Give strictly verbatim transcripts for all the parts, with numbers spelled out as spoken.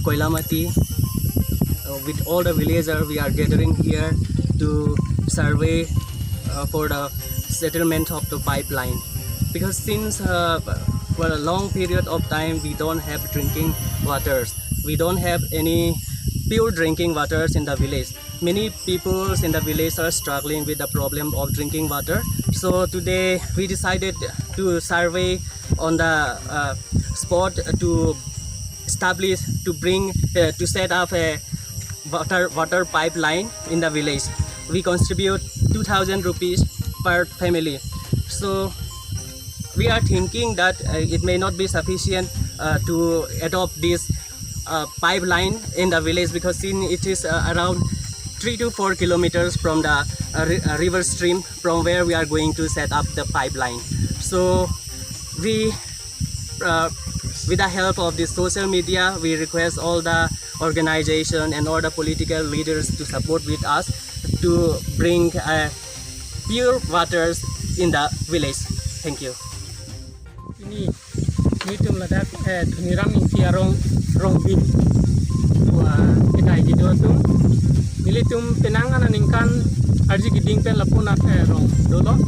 Koilamati. Uh, with all the villagers, we are gathering here to survey uh, for the settlement of the pipeline. Because since uh, for a long period of time, we don't have drinking waters. We don't have any pure drinking waters in the village. Many people in the village are struggling with the problem of drinking water. So today we decided to survey on the uh, spot to establish, to bring uh, to set up a water water pipeline in the village. We contribute two thousand rupees per family. So we are thinking that uh, it may not be sufficient uh, to adopt this uh, pipeline in the village, because since it is uh, around three to four kilometers from the uh, ri- uh, river stream from where we are going to set up the pipeline. So we uh, with the help of the social media, we request all the organization and all the political leaders to support with us to bring uh, pure waters in the village. Thank you. Pini nelitum ladak eh, Dhoniram Ingti arong Rongbin. Wa kedai kedo atum. Nelitum penang aningkan arji keding pen lapu-an eh, rong dolo.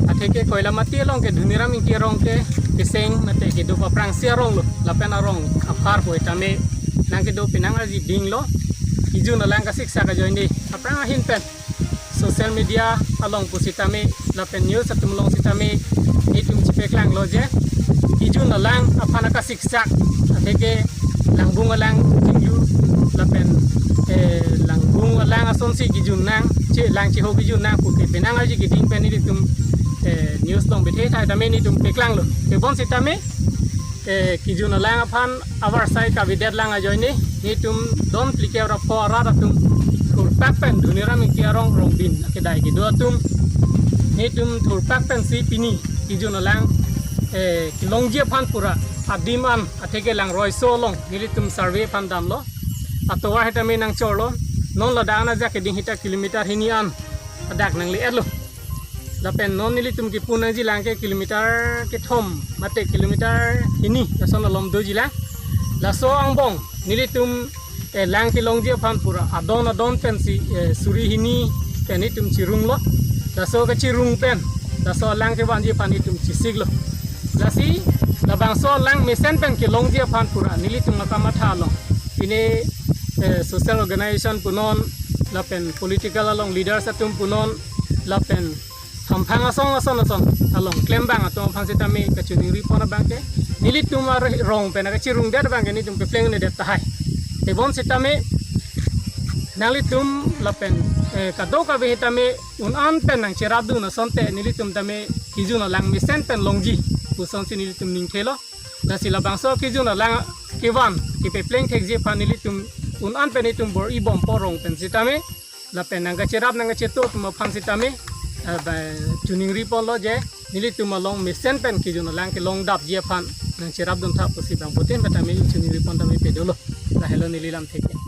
Atheke Koilamati along ke Dhoniram Ingti arong ke keseng mate kedo aphrangsi arong lo. Lapen arong apar pu tame nangkedo penang arji dinglo. Kejun alang kasiksak ajoine aphrang ahin pen social media along pusitame lapen news atum along sitame nelitum chepaklanglo je kejun alang aphan akasiksak, atheke langbung alang chinglu lapen eh, langbung alang asonsi kejun nang, che lang cheho kejun nang puke penang arji keding pen nelitum eh, news along bethe thai tame nelitum paklanglo. Tebon sitame eh, kejun alang aphan avarsai kavedet lang ajoine nelitum don plike ora pho arat atum thurpak pen Dhoniram Ingti arong Rongbin kedai kedo atum nelitum thurpak pensi pini kejun alang eh, kelongji aphan pura adim an atheke langroiso along nelitum survey aphan damlo. Atovar sitame nangchorlo. Non ladak ajak keding sita kilometer hini an adak nangle-etlo. Lapen non nelitum kipu nangjilang ke kilometer kethom mate kilometer hini lason alom dojilang. Laso angbong nelitum eh, lang kelongji aphan pura adon adon pensi eh, suri hini pen nelitum chirunglo. Laso kachirung pen laso lang kevanji aphan nelitum chesiklo. Lasi labangso lang mesen pen kelongji aphan pura nelitum akamatha along pine eh, social organization punon lapen political along leaders atum punon lapen hamphang asong ason ason along klembang atum aphan sitame kachiningri pon abang ke nelitum arong pen kachirungdet abang ke nelitum kepleng nedet tahai. Tebon sitame nanglitum lapen eh, kadokave sitame un-an pen nangcherapdun asonte nelitum tame kejun alang mesen pen longji pusonsi nelitum ningthelo. Lasi labangso kejun alang kevan kepapleng thekji aphan nelitum un-an pen nelitum bor-i bompo rong pen sitame lapen nangkacherap nangkacheto atum aphan sitame eh, ba- chiningri ponlo je nelitum along mesen pen kejun alang kelongdapji aphan nangcherapdun tha pusi bangphutin pen tame chiningri pon tame pedolo. Lahelo neli lamthe ke.